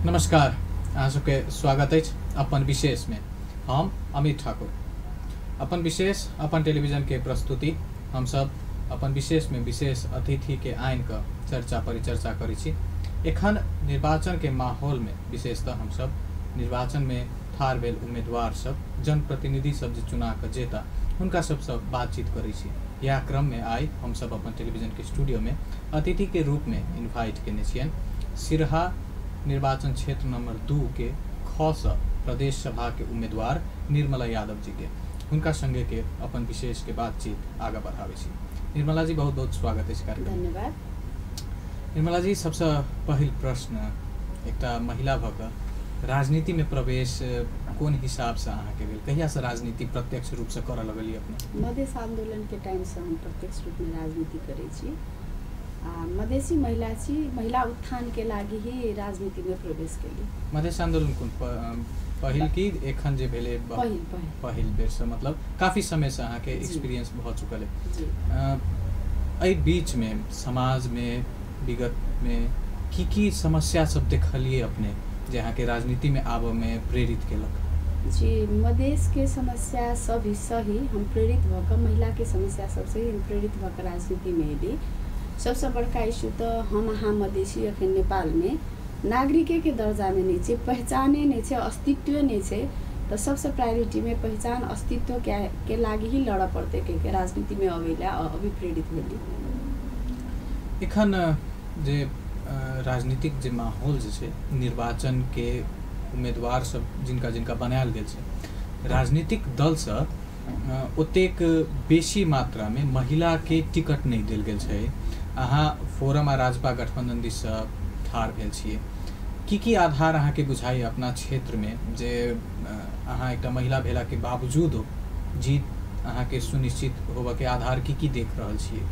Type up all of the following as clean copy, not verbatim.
नमस्कार, अहाँ सबके स्वागत अछि अपन विशेष में। हम अमित ठाकुर। अपन विशेष अपन टेलीविजन के प्रस्तुति हम सब अपन विशेष में विशेष अतिथि के आनि कऽ चर्चा परिचर्चा करै छी। एखन निर्वाचन के माहौल में विशेषतः हम सब निर्वाचन में ठाढ़ भेल उम्मीदवार सब, जनप्रतिनिधि सब जे चुना कऽ जेता हुनका सबसँ बातचीत करै छी। इएह क्रम में आइ हम सब अपन टेलीविजन के स्टूडियो में अतिथि के रूप में इन्वाइट केने छियनि सिरहा निर्वाचन क्षेत्र नंबर 2 के ख सँ प्रदेश सभा के उम्मीदवार निर्मला यादव जी के। हुनका संगे के अपन विशेष के बातचीत आगा बढ़ाबै छी। निर्मला जी, बहुत बहुत स्वागत अछि कार्यक्रम। धन्यवाद। निर्मला जी, सबसँ पहिल प्रश्न, एकटा महिला भऽ कऽ राजनीति में प्रवेश कोन हिसाबसँ अहाँके भेल? कहियासँ राजनीति प्रत्यक्ष रूपसँ करऽ लगलियै अपने? मधेश आन्दोलन के टाइमसँ हम प्रत्यक्ष रूपमे राजनीति करै छी आ मधेसी महिला छी। महिला उत्थान के लागि ही राजनीति में प्रवेश केली। मधेश आन्दोलन कोन पहिल की एखन जे भेलै? पहिल पहिल। पहिल बेरसँ, मतलब काफी समयसँ अहाँके एक्सपीरियंस भऽ चुकल है। एहि बीचमे समाजमे विगतमे की की समस्या सब देखलियै अपने जे अहाँके राजनीतिमे आबऽमे प्रेरित केलक? जी, मधेश के समस्या सब ही सही हम प्रेरित भऽ कऽ, महिला के समस्या सबसे ही हम प्रेरित भऽ कऽ राजनीतिमे एली। सबसँ बड़का इश्यू तऽ हम अहाँ मधेसी अखन नेपालमे नागरिकेके दर्जामे नहि छै, पहचाने नहि छै, अस्तित्वे नहि छै। तऽ सबसँ प्रायोरिटीमे पहिचान अस्तित्व के लागि ही लड़ऽ पड़तै के राजनीतिमे अबै लए अभिप्रेरित भेली। एखन जे राजनीतिक जे माहौल जे छै, निर्वाचन के उम्मीदवार सब जिनका जिनका बनायल गेल छै, राजनीतिक दलसँ ओतेक बेसी मात्रामे महिलाके टिकट नहि देल गेल छै। अहाँ फोरम आ राजपा गठबंधन दिससँ ठाढ़ भेल छियै। की की आधार अहाँके बुझाइए अपना क्षेत्रमे जे अहाँ एकटा महिला भेलाके बावजूदो जीत अहाँके सुनिश्चित होबऽके आधार की की देख रहल छियै?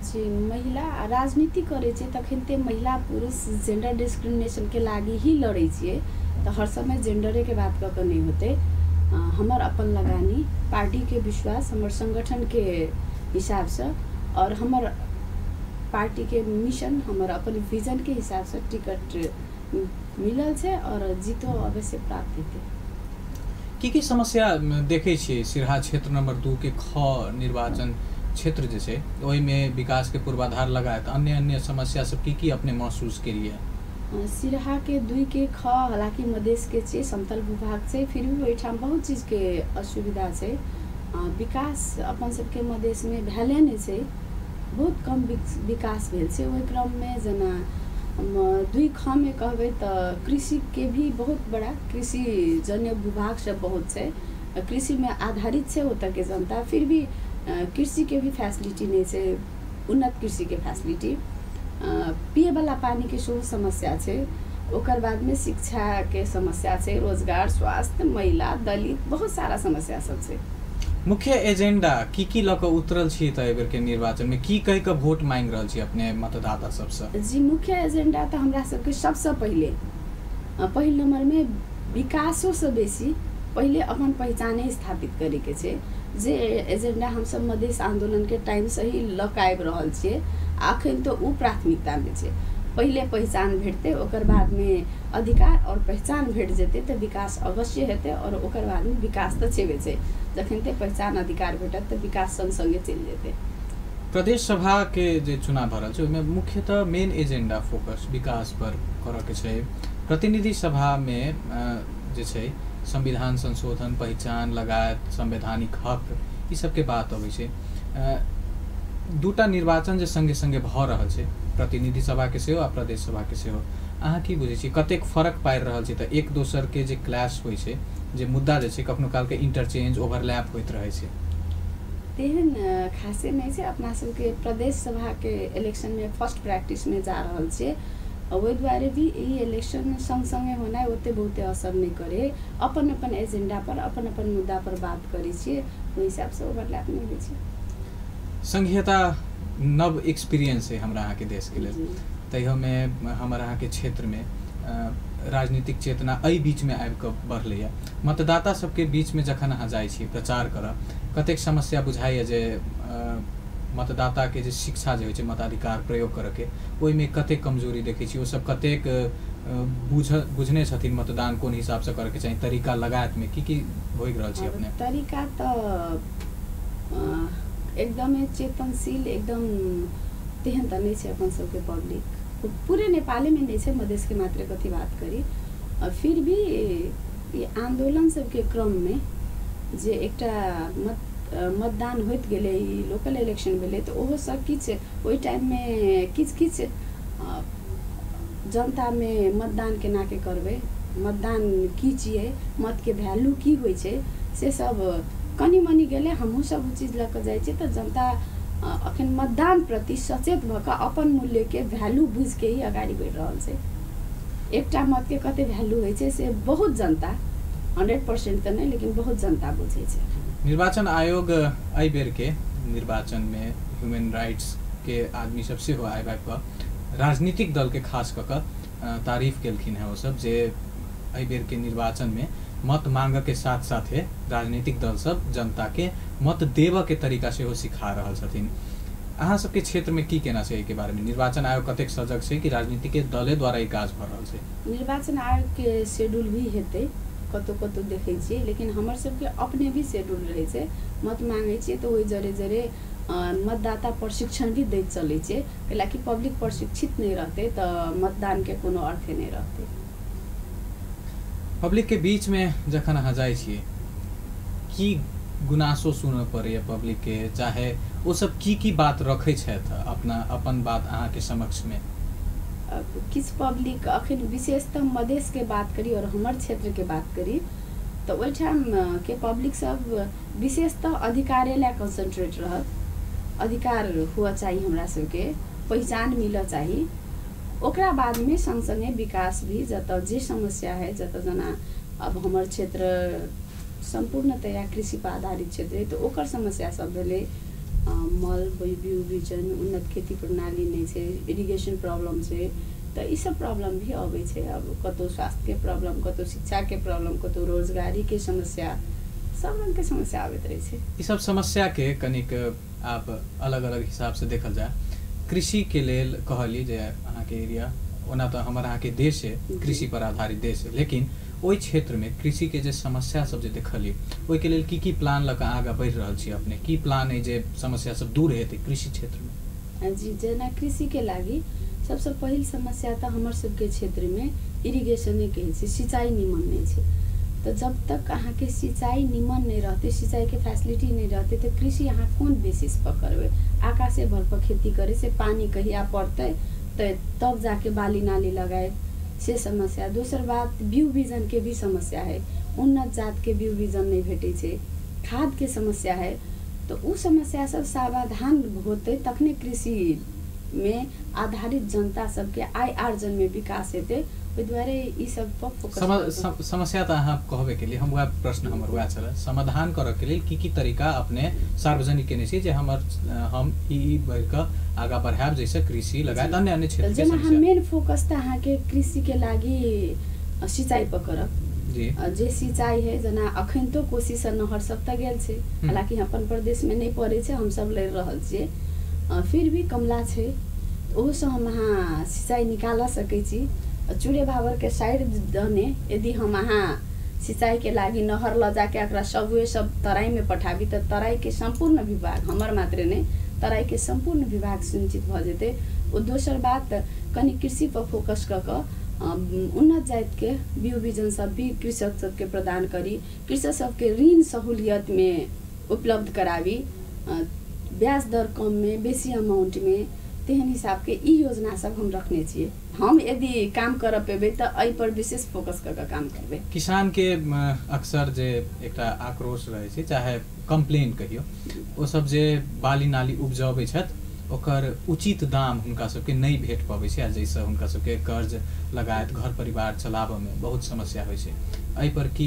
जी, महिला राजनीति करै छै तखन ते महिला पुरुष जेंडर डिस्क्रिमिनेशनके लागि ही लड़ै छियै, तऽ हर समय जेंडरेके बात कऽ कऽ नहि होतै। हमर अपन लगानी, पार्टीके विश्वास, हमर संगठनके हिसाबसँ और हमर पार्टीके मिशन, हमर अपन विजनके हिसाबसँ टिकट मिलल छै और जीतो अवश्य प्राप्त हेतै। की की समस्या देखै छियै सिरहा क्षेत्र नंबर 2 के ख निर्वाचन क्षेत्र जे छै ओहिमे विकास के पूर्वाधार लगायत अन्य अन्य समस्या सब की की अपने महसूस केलियै? सिरहा के 2 के ख हालांकि मधेश के छै, समतल भूभाग छै, फिर भी ओहिठाम बहुत चीजके असुविधा छै। विकास अपन सबके मधेशमे भेले नहि छै, बहुत कम विकास भेल छै। ओहि क्रममे जेना 2 ख मे कहबै तऽ कृषिके भी बहुत बड़ा कृषि जन्य भूभाग सब बहुत छै, कृषिमे आधारित छै ओतऽके जनता, फिर भी कृषिके भी फैसिलिटी नहि छै, उन्नत कृषिके फैसिलिटी। पिएवला पानीके सेहो समस्या छै। ओकर बादमे शिक्षाके समस्या छै, रोजगार, स्वास्थ्य, महिला, दलित, बहुत सारा समस्या सब छै। मुख्य एजेंडा की की लऽ कऽ उतरल छी तऽ एहि बेरके निर्वाचनमे की कहि कऽ वोट मांगि रहल छी अपने मतदाता सबसँ? जी, मुख्य एजेंडा तऽ हमरा सबके सबसँ पहिले पहिल नम्बरमे विकासोसँ बेसी पहिले अपन पहिचाने स्थापित करैके छै। जे एजेंडा हमसब मधेश आन्दोलनके टाइमसँ ही लऽ कऽ आबि रहल छियै, अखन तऽ ओ प्राथमिकतामे छै। पहिले पहिचान भेटतै, ओकर बादमे अधिकार और पहिचान भेट जेतै तऽ विकास अवश्य हेतै और ओकर बादमे विकास तऽ छेबे छै। जखन ते पहिचान अधिकार भेटत तऽ विकास संग संगे चलि जेतै। प्रदेश सभा के जे चुनाव भऽ रहल छै ओहिमे मुख्यतः मेन एजेंडा फोकस विकास पर करऽ के छै। प्रतिनिधि सभामे जे छै संविधान संशोधन, पहिचान लगायत संवैधानिक हक, ई सबके बात अबै छै। दूटा निर्वाचन जे संगे संगे भऽ रहल छै, प्रतिनिधि सभाके सेहो आ प्रदेश सभाके सेहो, अहाँ की बुझै छी कतेक फरक पाड़ि रहल छै? तऽ एक दोसरके जे क्लैश होइ छै, जे मुद्दा जे छै कखनो कालके इंटरचेंज ओवरलैप होइत रहै छै। तेहन खासे नहि छै। अपना सबके प्रदेश सभाके इलेक्शनमे फर्स्ट प्रैक्टिसमे जा रहल छियै, ओहि दुआरे भी ई इलेक्शन संग संगे होनाइ ओते बहुते असर नहि करे। अपन अपन एजेंडा पर अपन अपन मुद्दा पर बात करै छियै, ओहि हिसाबसँ ओवरलैप नहि होइ छै। संघीयता नव एक्सपीरियंस है हमरा अहाँके देशके लेल, तहियोमे हमर अहाँके क्षेत्रमे राजनीतिक चेतना एहि बीचमे आबि कऽ बढ़लैए। मतदाता सबके बीचमे जखन अहाँ जाइ छी प्रचार करऽ, कतेक समस्या बुझाइए जे मतदाता के जे शिक्षा जे होइ छै मताधिकार प्रयोग करऽके, ओहिमे कतेक कमजोरी देखै छी? ओसब कतेक बुझने छथिन मतदान कोन हिसाबसँ करऽके चाही, तरीका लगायतमे की की होइ रहल छै अपने? तरीका तऽ एकदमै चेतनशील एकदम तेहन तऽ नहि छै अपन सबके पब्लिक, पूरे नेपालेमे नहि छै, मधेशके मात्रे कथी बात करी। फिर भी ई आन्दोलन सबके क्रममे जे एकटा मतदान होइत गेलै, ई लोकल इलेक्शन भेलै, तऽ ओहो सब किछु ओहि टाइममे किछु किछु जनतामे मतदान केनाके करबै, मतदान की छियै, मतके वैल्यू की होइ छै, से सब कनि मनि गेलै। हमहूँ सब ओ चीज लऽ कऽ जाइ छियै तऽ जनता अखन मतदान प्रति सचेत भऽ कऽ अपन मूल्यके वैल्यू बुझिके ही अगाडि बढ़ि रहल छै। एकटा मतके कते वैल्यू होइ छै से बहुत जनता 100% तऽ नहि, लेकिन बहुत जनता बुझै छै। निर्वाचन आयोग एहि बेरके निर्वाचनमे ह्यूमन राइट्स के आदमी सब सेहो आबि आबि कऽ राजनीतिक दलके खास कऽ कऽ तारीफ केलखिन हेँ ओसब, जे एहि बेरके निर्वाचनमे मत मांगऽके साथ साथे राजनीतिक दल सब जनताके मत देबऽके तरीका सेहो सिखा रहल छथिन। अहाँ सबके क्षेत्रमे की केना छै एहिके बारेमे? निर्वाचन आयोग कतेक सजग छै कि राजनीतिक दले द्वारा ई काज भऽ रहल छै? निर्वाचन आयोगके शेड्यूल भी हेतै, कतौ कतौ देखै छियै, लेकिन हमर सबके अपने भी शेड्यूल रहै छै। मत मांगै छियै तऽ ओहि जरे जरे मतदाता प्रशिक्षण भी दैत चलै छियै, कैलाकि पब्लिक प्रशिक्षित नहि रहतै तऽ मतदानके कोनो अर्थे नहि रहतै। पब्लिक के बीच में जखन अहाँ जाइ छियै, की गुनासो सुनऽ पड़ैए पब्लिक के, चाहे ओ सब की की बात रखै छथि अपना अपन बात अहाँके समक्षमे? किछु पब्लिक अखन विशेषतः मधेशके बात करी और हमर क्षेत्रके बात करी तऽ ओहिठाम के पब्लिक सब विशेषतः अधिकारे लए कंसंट्रेट रहत। अधिकार हुअ चाही, हमरा सबके पहिचान मिलऽ चाही, ओकरा बादमे सँग सँगे विकास भी, जतऽ जे समस्या है, जतऽ जेना अब हमर क्षेत्र सम्पूर्णतया कृषि पर आधारित क्षेत्र है तऽ ओकर समस्या सब भेलै, मल बिउ बिजन, उन्नत खेती प्रणाली नहि छै, इरिगेशन प्रॉब्लम छै, तऽ ई सब प्रॉब्लम भी अबै छै। अब कतौ स्वास्थ्यके प्रॉब्लम, कतौ शिक्षाके प्रॉब्लम, कतौ रोजगारीके समस्या, सब रङ्गके समस्या आबैत रहै छै। ई सब समस्याके कनिक आब अलग अलग हिसाबसँ देखल जाय। कृषिके लेल कहली जे अहाँके एरिया, ओना तऽ हमर अहाँके देश है कृषि पर आधारित देश है, लेकिन ओहि क्षेत्रमे कृषिके जे समस्या सब जे देखलियै ओहिके लेल की की प्लान लऽ कऽ आगाँ बढ़ि रहल छी अपने? की प्लान अइ जे समस्या सब दूर हेतै कृषि क्षेत्रमे? जी, जेना कृषिके लागि सबसँ पहिल समस्या तऽ हमर सबके क्षेत्रमे इरिगेशनेके होइ छै, सिंचाई निमन नहि छै। तऽ जब तक अहाँके सिंचाई निमन नहि रहतै, सिंचाईके फैसिलिटी नहि रहतै, तऽ कृषि अहाँ कोन बेसिस पर करबै? आकाशे भर पर खेती करै से पानि कहिया पड़तै तऽ तब जाके बाली नाली लगायब, से समस्या। दोसर बात बिउ बिजनके भी समस्या है, उन्नत जातके बिउ बिजन नहि भेटै छै, खादके समस्या है, तऽ उ समस्या सब समाधान होतै तखने कृषिमे आधारित जनता सबके आय आर्जनमे विकास हेतै। ओहि दुआरे ई सब पर फोकस। समस्या तऽ अहाँ कहबे केलियै, हम वएह प्रश्न हमर वएह छलै, समाधान करऽके लेल की की तरीका अपने सार्वजनिक केने छी जे हम ई बढ़ि कऽ आगाँ बढ़ायब, जैसे कृषि लगायत अन्य अन्य क्षेत्र? जेना हम मेन फोकस तऽ अहाँके कृषिके लागि सिंचाई पर करब जी। जे सिंचाई है, जेना अखन तो कोसीसँ नहर सब तऽ गेल छै, हालाँकि अपन प्रदेशमे नहि पड़ै छै, हमसब लड़ि रहल छियै, फिर भी कमला छै, ओहोसँ हम अहाँ सिंचाई निकालऽ सकै छी। चूड़े भावरके साइड दने यदि हम अहाँ सिंचाईके लागि नहर लऽ जाके एकरा सबवे सब तराईमे पठाबी तऽ तराईके सम्पूर्ण विभाग, हमर मात्रे नहि, तराईके सम्पूर्ण विभाग सिंचित भऽ जेतै। ओ दोसर बात कनि कृषि पर फोकस कऽ कऽ उन्नत जातिके बिउ बिजन सब भी कृषक सबके प्रदान करी, कृषक सबके ऋण सहूलियतमे उपलब्ध कराबी, ब्याज दर कममे बेसी अमाउंटमे, तेहन हिसाबके ई योजना सब हम रखने छियै। हम यदि काम करऽ पेबै तऽ एहि पर विशेष फोकस कऽ कऽ काम करबै। किसानके अक्सर जे एकटा आक्रोश रहै छै, चाहे कम्प्लेन कहियौ, ओ सब जे बाली नाली उपजबै छथि ओकर उचित दाम हुनका सबके नहि भेट पबै छै, आ जाहिसँ हुनका सबके कर्ज लगायत घर परिवार चलाबऽमे बहुत समस्या होइ छै। एहि पर की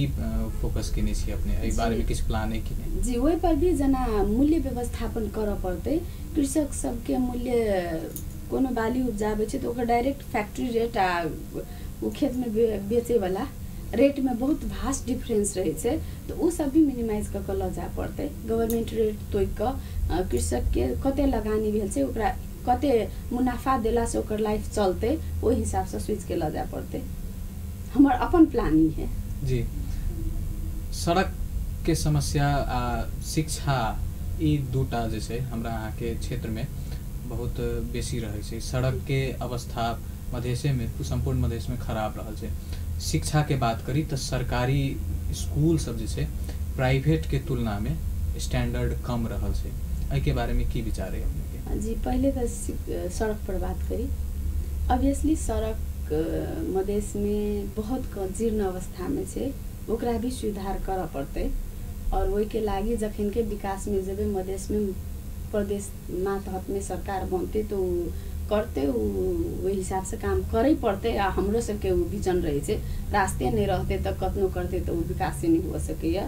फोकस केने छी अपने? एहि बारेमे किछु प्लान अइ कि नहि? जी, ओहि पर भी जेना मूल्य व्यवस्थापन करऽ पड़तै। कृषक सबके मूल्य, कोनो बाली उपजाबै छै तऽ ओकर डायरेक्ट फैक्ट्री रेट आ ओ खेतमे बेचैवला रेटमे बहुत भास्ट डिफरेंस रहै छै, तऽ ओ सब भी मिनिमाइज कऽ कऽ लऽ जाय पड़तै। गवर्नमेंट रेट तोड़ि कऽ कृषकके कते लगानी भेल छै, ओकरा कते मुनाफा देलासँ ओकर लाइफ चलतै, ओहि हिसाबसँ सोचिके लऽ जाय पड़तै। हमर अपन प्लान ई है। जी, सड़क के समस्या आ शिक्षा ई दूटा जे छै हमरा अहाँके क्षेत्रमे बहुत बेसी रहै छै। सड़कके अवस्था मधेशेमे, सम्पूर्ण मधेशमे खराब रहल छै। शिक्षाके बात करी तऽ सरकारी स्कूल सब जे छै प्राइवेटके तुलनामे स्टैंडर्ड कम रहल छै। एहिके बारेमे की विचार है अपनेके? जी, पहिले तऽ सड़क पर बात करी। ऑब्वियसली सड़क मधेशमे बहुत जीर्ण अवस्थामे छै, ओकरा भी सुधार करऽ पड़तै। और ओहिके लागि जखन के विकासमे जेबै, मधेशमे प्रदेश मातहतमे सरकार बनतै तऽ ओ करतै, ओ ओहि हिसाबसँ काम करै पड़तै। आ हमरो सबके ओ विजन रहै छै, रास्ते नहि रहतै तऽ कतनो करतै तऽ ओ विकासे नहि हुअ सकैए।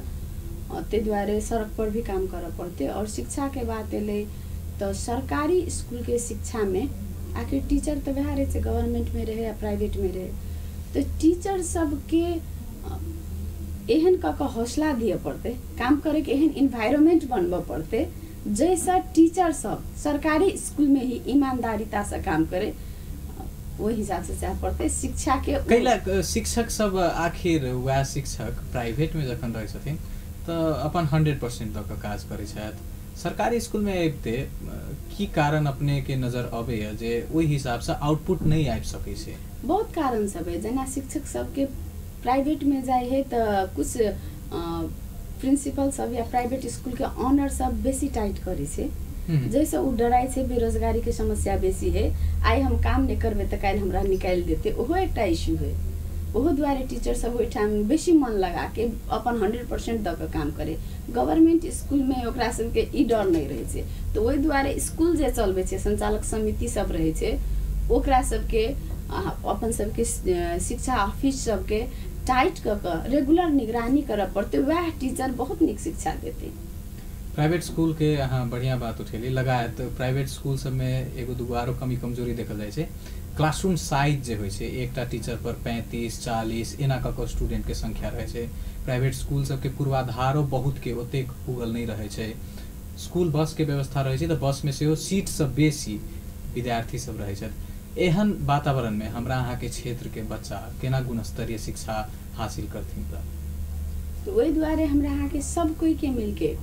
ताहि दुआरे सड़क पर भी काम करऽ पड़तै। और शिक्षाके बात एलै तऽ सरकारी स्कूलके शिक्षामे आखिर टीचर तऽ वएह रहै छै, गवर्नमेंटमे रहै या प्राइवेटमे रहै, तऽ टीचर सबके एहन कऽ कऽ हौसला दिअ पड़तै, काम करैके एहन इन्वायरमेंट बनबऽ पड़तै जाहिसँ टीचर सब सरकारी स्कूलमे ही ईमानदारितासँ काम करै। ओहि हिसाबसँ चाह पड़तै शिक्षाके। कैला शिक्षक सब आखिर वएह शिक्षक प्राइवेटमे जखन रहै छथिन तऽ अपन 100% दऽ कऽ काज करै छथि। सरकारी स्कूलमे अबिते की कारण अपनेके नजर अबैया जे ओहि हिसाबसँ आउटपुट नहि आबि सकै छै? बहुत कारण सब है। जेना शिक्षक सबके प्राइवेटमे जाइ है तऽ कुछ प्रिंसिपल सब या प्राइवेट स्कूलके ऑनर सब बेसी टाइट करै छै, जाहिसँ ओ डराइ छै, बेरोजगारीके समस्या बेसी है, आइ हम काम नहि करबै तऽ काल्हि हमरा निकालि देतै, ओहो एकटा इश्यू है। ओहो दुआरे टीचर सब ओहिठाम बेसी मन लगाके अपन 100% दऽ कऽ काम करे। गवर्नमेंट स्कूलमे ओकरा सबके ई डर नहि रहै छै, तऽ ओहि दुआरे स्कूल जे चलबै छै, संचालक समिति सब रहै छै, ओकरा सबके अपन सबके शिक्षा ऑफिस सबके टाइट कऽ कऽ रेगुलर निगरानी करऽ पड़तै, वएह टीचर बहुत नीक शिक्षा देतै। प्राइवेट स्कूल के अहाँ बढ़िआँ बात उठेली। लगायत प्राइवेट स्कूल सबमे एगो दूगो आरो कमी कमजोरी देखल जाइ छै। क्लासरूम साइज जे होइ छै, एकटा टीचर पर 35-40 एना कऽ कऽ स्टूडेंटके संख्या रहै छै। प्राइवेट स्कूल सबके पूर्वाधारो बहुतके ओतेक पुगल नहि रहै छै। स्कूल बसके व्यवस्था रहै छै तऽ बसमे सेहो सीटसँ बेसी विद्यार्थी सब रहै छथि। एहन वातावरणमे हमरा अहाँके क्षेत्रके बच्चा केना गुणस्तरीय शिक्षा हासिल करथिन? तऽ ओहि दुआरे हमरा अहाँके सब कोइके मिलके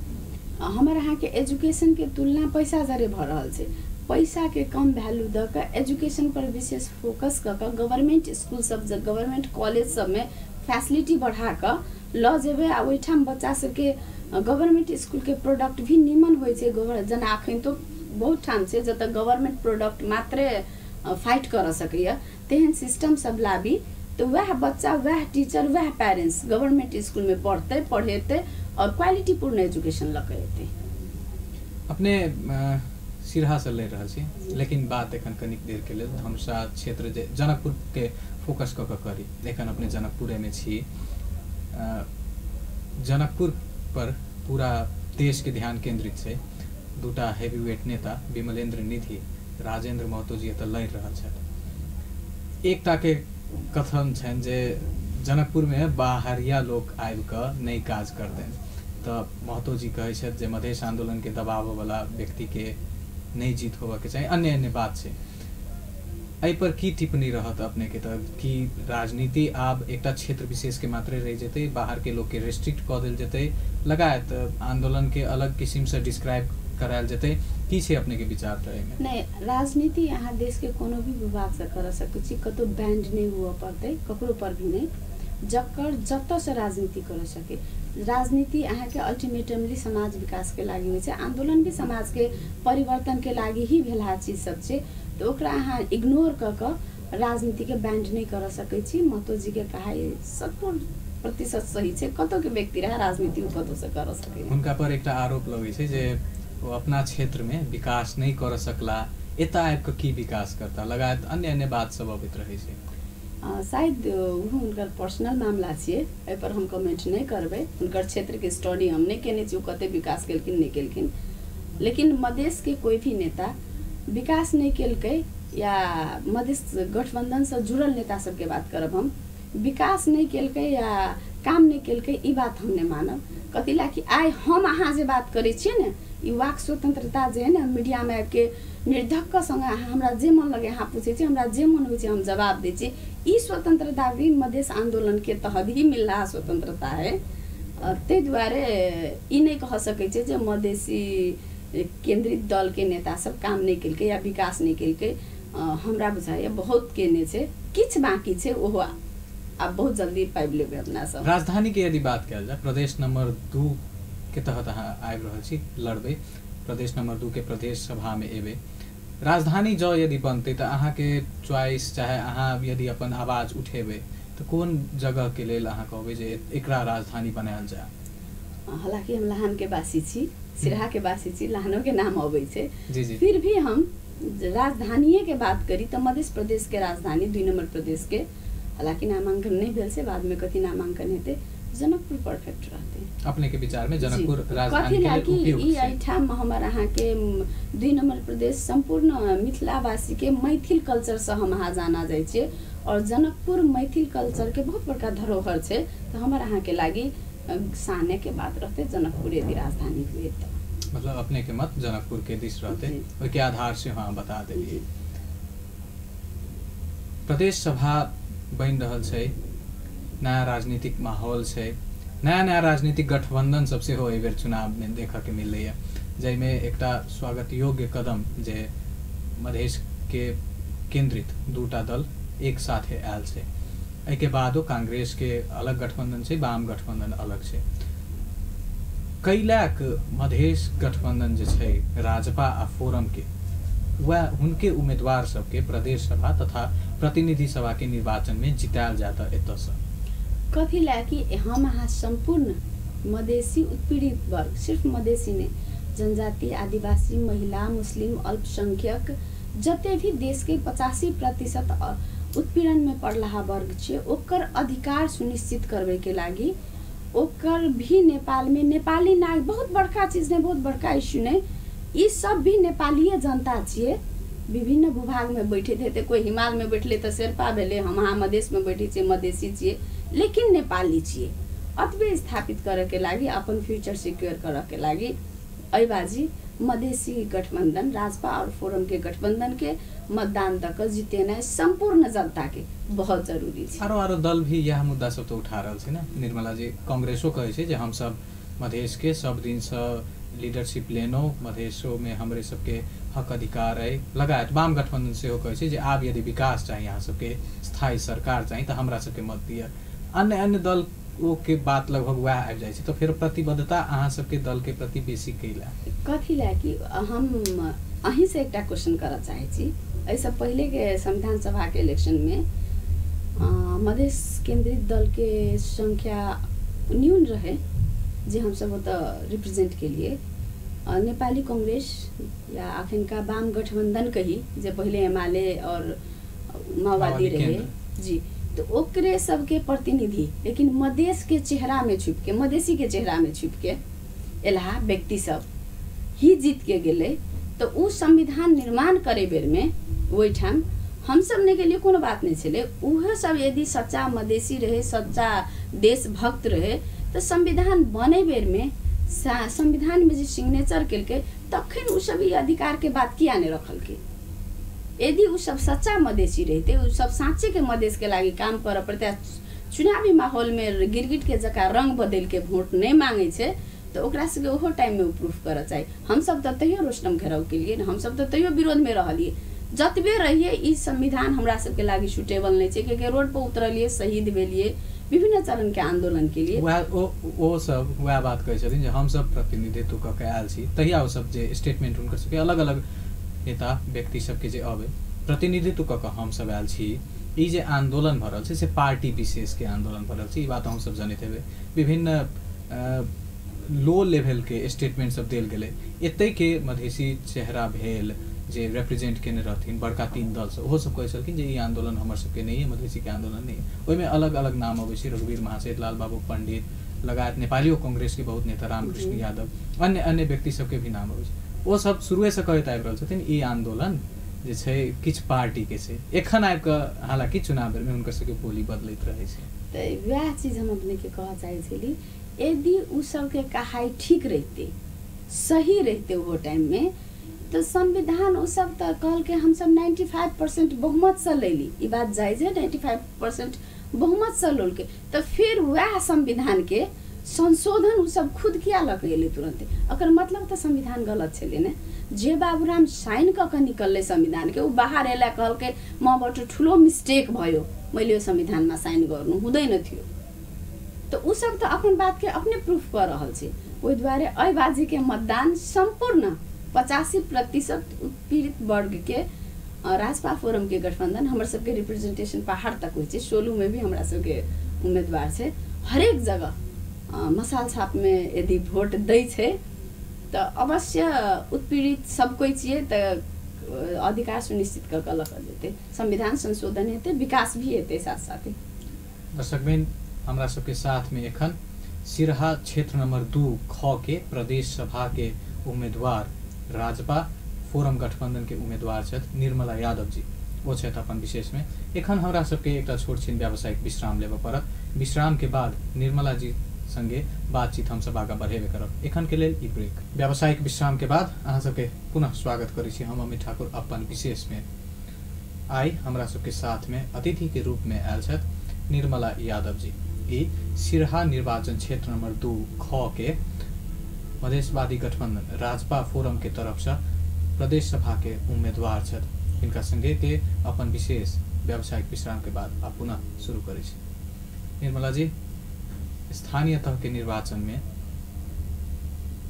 हमर अहाँके एजुकेशनके तुलना पैसा जरे भऽ रहल छै, पैसाके कम वैल्यू दऽ कऽ एजुकेशन पर विशेष फोकस कऽ कऽ गवर्नमेंट स्कूल सब, गवर्नमेंट कॉलेज सबमे फैसिलिटी बढ़ा कऽ लऽ जेबै आ ओहिठाम बच्चा सबके गवर्नमेंट स्कूलके प्रोडक्ट भी नीमन होइ छै। जेना अखन तो बहुत ठाम छै जतऽ गवर्नमेंट प्रोडक्ट मात्रे फाइट करऽ सकैए, तेहन सिस्टम सब लाबी तऽ वएह बच्चा, वएह टीचर, वएह पेरेंट्स गवर्नमेंट स्कूलमे पढ़तै, पढ़ेतै और क्वालिटीपूर्ण एजुकेशन लऽ कऽ एतै। अपने सिरहासँ लड़ि रहल छी, लेकिन बात एखन कनिक देरके लेल धनुषा क्षेत्र जे जनकपुरके फोकस कऽ कऽ करी। एखन अपने जनकपुरेमे छी। जनकपुर पर पूरा देशके ध्यान केंद्रित छै। दूटा हेवीवेट नेता विमलेन्द्र निधि, राजेंद्र महतो जी एतऽ लड़ि रहल छथि। एकटाके कथन छनि जे जनकपुरमे बाहरिया लोक आबि कऽ नहि काज करतनि, तऽ महतो जी कहै छथि जे मधेश आन्दोलनके दबाबऽवला व्यक्तिके नहि जीत होबऽके चाही, अन्य अन्य बात छै। एहि पर की टिप्पणी रहत अपनेके? तऽ की राजनीति आब एकटा क्षेत्र विशेषके मात्रे रहि जेतै, बाहरके लोकके रेस्ट्रिक्ट कऽ देल जेतै, लगायत आन्दोलनके अलग किसिमसँ डिस्क्राइब करायल जेतै? की छै अपनेके विचार तऽ एहिमे? नहि, राजनीति अहाँ देशके कोनो भी विभागसँ करऽ सकै छी, कतहु बैंड नहि हुअ पड़तै, ककरो पर भी नहि, जकर जतऽसँ राजनीति करऽ सकै। राजनीति अहाँके अल्टीमेटमली समाज विकासके लागि होइ छै, आन्दोलन भी समाजके परिवर्तनके लागि ही भेलहा चीज सब छै, तऽ ओकरा अहाँ इग्नोर कऽ कऽ राजनीतिके बैंड नहि करऽ सकै छी। महतोजीके कहाइ 100% सही छै, कतौके व्यक्ति रहे राजनीति ओ कतौसँ करऽ सकैए। हुनका पर एकटा आरोप लगै छै जे ओ अपना क्षेत्रमे विकास नहि करऽ सकला, एतऽ आबि कऽ की विकास करता, लगायत अन्य अन्य बात सब अबैत रहै छै। शायद हुनकर पर्सनल मामला छियै, एहिपर हम कमेंट नहि करबै। हुनकर क्षेत्रके स्टडी हम नहि केने छी, ओ कते विकास केलखिन नहि केलखिन, लेकिन मधेशके कोइ भी नेता विकास नहि केलकै या मधेश गठबन्धनसँ जुड़ल नेता सबके बात करब हम, विकास नहि केलकै या काम नहि केलकै ई बात हम नहि मानब। कथी ला कि आइ हम अहाँ जे बात करै छियै ने, ई वाक स्वतंत्रता जे है ने, मीडियामे आबिके निर्धक्क सँग अहाँ हमरा जे मन लगे अहाँ पूछै छी, हमरा जे मन होइ छै हम जवाब दै छी। ई स्वतंत्रता भी मधेश आंदोलन के तहत ही मिल रहा स्वतंत्रता है। ताहि दुआरे ई नहि कह सकै छै जे मधेसी केंद्रित दल के नेता सब काम नहि केलकै या विकास नहि केलकै। हमरा बुझाइए बहुत केने छै, किछु बाँकी छै, ओहो आब बहुत जल्दी पाबि लेबै अपना सब। राजधानी के यदि बात कयल जाय, प्रदेश नंबर 2 के तहत अहाँ आबि रहल छी, लड़बै, प्रदेश नंबर 2 के प्रदेश सभा में एबै, राजधानी जँ यदि बनतै तऽ अहाँके चॉइस, चाहे अहाँ यदि अपन आवाज उठेबै तऽ कोन जगह के लेल अहाँ कहबै जे एकरा राजधानी बनायल जाय? हालांकि हम लहान के वासी छी, सिरहा के वासी छी, लहानो के नाम अबै छै, जी जी, फिर भी हम राजधानिए के बात करी तऽ मध्य प्रदेश के राजधानी 2 नंबर प्रदेश के, हालांकि नामांकन नहीं भेल छै, बाद में कथी नामांकन हेतै, जनकपुर परफेक्ट रहतै। अपने के विचार में जनकपुर राजधानी के लेल उपयुक्त ई एहिठाम हमर अहाँके 2 नंबर प्रदेश सम्पूर्ण मिथिलावासी के मैथिल कल्चर से हम अहाँ जाना जाइ छियै और जनकपुर मैथिल कल्चर के बहुत बड़का धरोहर छै, तऽ हमर अहाँके लागि साने के बात रहतै जनकपुर यदि राजधानी हुए तऽ। मतलब अपने के मत जनकपुर के दिस रहते, ओहिके आधार से हाँ बता देलियै। प्रदेश सभा बनि रहल छै, नया राजनीतिक माहौल छै, नया नया राजनीतिक गठबंधन सब सेहो एहि बेर चुनाव में देखऽ के मिलैया, जाहिमे एकटा स्वागत योग्य कदम जे मधेश के केंद्रित दूटा दल एक साथे आयल छै। एहिके बादो कांग्रेस के अलग गठबंधन छै, वाम गठबंधन अलग छै। कैलाक मधेश गठबंधन जे छै राजपा आ फोरम के, वह हुनके उम्मीदवार सबके प्रदेश सभा तथा प्रतिनिधि सभा के निर्वाचन में जितायल जाता एतऽसँ। कथी ला कि हम अहाँ सम्पूर्ण मधेसी उत्पीड़ित वर्ग, सिर्फ मधेसी नहीं, जनजाति, आदिवासी, महिला, मुस्लिम, अल्पसंख्यक जते भी देश के 85% उत्पीड़न में पड़लहा वर्ग छै, ओकर अधिकार सुनिश्चित करबे के लागि ओकर भी नेपाल में नेपाली नाग बहुत बड़का चीज नहीं, बहुत बड़का इश्यू नहीं, ई सब भी नेपालीय जनता छियै। विभिन्न भूभाग में बैठे थे, कोई हिमाल में बैठले तऽ शेर्पा भेलै, हम अहाँ मधेश में बैठे छियै मधेसी छियै, लेकिन नेपाली छियै। अतबे स्थापित करऽ के लागि, अपन फ्यूचर सिक्योर करऽ के लागि एहिबाजी मधेसी गठबंधन राजपा और फोरम के गठबंधन के मतदान दऽ कऽ जितेनाइ सम्पूर्ण जनता के बहुत जरूरी छै। आरो आरो दल भी यह मुद्दा सब तो उठा रहल छै ने निर्मला जी। कांग्रेसो कहै छै जे हमसब मधेश के सब दिनसँ लीडरशिप लेनो, मधेशो में हमरे सबके हक अधिकार है। लगायत वाम गठबंधन सेहो कहै छै जे आब यदि विकास चाही, अहाँ सबके स्थायी सरकार चाही तऽ हमरा सबके मत दिअ। अन्य अन्य दल ओ के बात लगभग वएह आबि जाइ छै, तऽ फेर प्रतिबद्धता अहाँ सबके दल के प्रति बेसी कैला? कथी ला कि हम अहीं से एकटा क्वेश्चन करऽ चाहै छी। एहिसँ पहिलेके संविधान सभाके इलेक्शनमे मधेश केंद्रित दल के संख्या न्यून रहे, जे हमसब ओतऽ रिप्रेजेंट केलिए। नेपाली कांग्रेस या अखनका वाम गठबंधन कही, जे पहिले एमाले और माओवादी रहे जी, तो ओकरे सबके प्रतिनिधि, लेकिन मधेश के चेहरा में छुप के, मधेसी के चेहरा में छुप के एलहा व्यक्ति सब ही जीत के गेलै। तो उ संविधान निर्माण करे बेर में ओहिठाम हमसब नहि गेलियै, कोनो बात नहि छलै। उहो सब यदि सच्चा मधेसी रहे, सच्चा देशभक्त रहे, तऽ संविधान बने बेर में संविधान में जे सिग्नेचर केलकै तखन उ सब ई अधिकार के बात किया नहि रखलकै? यदि उ सब सच्चा मधेसी रहते, उ सब साँचे के मधेश के लागि काम करऽ पड़तै, चुनावी माहौल में गिरगिट के जकाँ रंग बदलि के वोट नहि मांगै छै, तऽ ओकरा सबके ओहो टाइम में प्रूफ करऽ चाही। हमसब तऽ तैयो रोस्टम घेराव केलियै, हमसब तऽ तैयो विरोध में रहलियै, जतबे रहियै ई संविधान हमरा सबके लागि सुटेबल नहि छै, कियाकि रोड पर उतरलियै, शहीद भेलियै, विभिन्न चरण के आंदोलन के लिए। वएह ओ सब वएह बात कहै छथिन जे हमसब प्रतिनिधित्व कऽ के आयल छी। तहिया ओ सब जे स्टेटमेंट हुनकर सबके अलग अलग नेता व्यक्ति सबके जे अबै, प्रतिनिधित्व कऽ कऽ हमसब आयल छी, ई जे आंदोलन भऽ रहल छै से पार्टी विशेष के आंदोलन भऽ रहल छै, ई बात हम सब जनैत हेबै। विभिन्न लो लेवल के स्टेटमेंट सब देल गेलै। एतै के मधेसी चेहरा भेल जे रिप्रेजेंट केने रहथिन बड़का 3 दल से, ओहो सब कहै छलखिन जे ई आंदोलन हमर सबके नहीं है, मधेसी के आंदोलन नहीं है। ओहिमे अलग अलग नाम अबै छै, रघुवीर महासेठ, लाल बाबू पंडित, लगायत नेपालियो कांग्रेस के बहुत नेता रामकृष्ण यादव, अन्य अन्य व्यक्ति सबके भी नाम अबै छै। ओ सब शुरुए से कहैत आबि रहल छथिन ई आंदोलन जे छै किछु पार्टीके छै। एखन आबि कऽ हालाँकि चुनाव बेरमे हुनकर सबके बोली बदलैत रहै छै। तऽ वएह चीज हम अपनेके कहऽ चाहै छली, यदि उ सबके कहाइ ठीक रहितै, सही रहितै ओहो टाइममे, तऽ संविधान उ सब तऽ कहलकै हमसब 95% बहुमतसँ लैली, ई बात जायज है, 95% बहुमतसँ लौलकै, तऽ फिर वएह संविधानके संशोधन उ सब खुद किया लऽ कऽ एलै तुरन्ते? एकर मतलब तऽ संविधान गलत छलै ने। जे बाबूराम साइन कऽ कऽ निकललै संविधानके, उ बाहर एला कहलकै मबाट ठुलो मिस्टेक भयो, मैले यो संविधानमा साइन गर्नु हुँदैन थियो। तऽ उ सब तऽ अपन बातके अपने प्रूफ कऽ रहल छै। ओहि दुआरे एहि बाजीके मतदान सम्पूर्ण 85% उत्पीड़ित वर्गके राजपा फोरमके गठबन्धन, हमर सबके रिप्रेजेंटेशन पहाड़ तक होइ छै, सोलूमे भी हमरा सबके उम्मेदवार छै, हरेक जगह मसाल छापमे यदि भोट दै छै तऽ अवश्य उत्पीड़ित सब कोइ छियै, तऽ अधिकार सुनिश्चित कऽ कऽ लऽ कऽ जेतै, संविधान संशोधन हेतै, विकास भी हेतै साथ साथे। दर्शकबिन, हमरा सबके साथमे एखन सिरहा क्षेत्र नंबर 2 ख के प्रदेश सभा के उम्मीदवार राजपा फोरम गठबंधन के उम्मीदवार छथि निर्मला यादव जी, ओ छथि अपन विशेषमे। एखन हमरा सबके एकटा छोट छिन व्यावसायिक विश्राम लेबऽ पड़त। विश्राम के बाद निर्मला जी संगे बातचीत हमसब आगाँ बढ़ेबे करब। एखन के लेल ई ब्रेक। व्यावसायिक विश्राम के बाद अहाँ सबके पुनः स्वागत करै छी हम अमित ठाकुर अपन विशेषमे। आइ हमरा सबके साथमे अतिथि के रूप में आयल छथि निर्मला यादव जी। ई सिरहा निर्वाचन क्षेत्र नंबर 2 ख के मधेशवादी गठबंधन राजपा फोरम के तरफसँ प्रदेश सभा के उम्मीदवार छथि। हिनका संगे के अपन विशेष व्यावसायिक विश्राम के बाद आ पुनः शुरू करै छी। निर्मला जी, स्थानीय तह के निर्वाचन में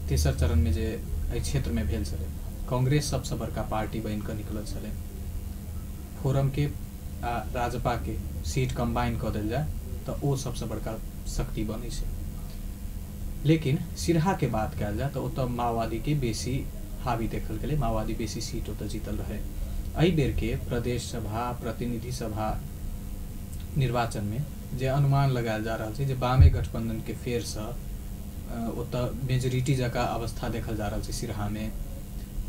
तेसर चरण में जे एहि क्षेत्र में भेल छलै, कांग्रेस सबसँ बड़का पार्टी बनि कऽ निकलल छलै, फोरम के आ राजपा के सीट कंबाइन कऽ देल जाय तऽ ओ सबसँ बड़का शक्ति बनै छै। लेकिन सिरहा के बात कयल जाय तऽ ओतऽ माओवादी के बेसी हावी देखल गेलै, माओवादी बेसी सीट ओतऽ जीतल रहै। एहि बेर के प्रदेश सभा प्रतिनिधि सभा निर्वाचन में जे अनुमान लगायल जा रहल छै जे वामे गठबंधन के फेरसँ ओतऽ मेजोरिटी जकाँ अवस्था देखल जा रहल छै सिरहा में,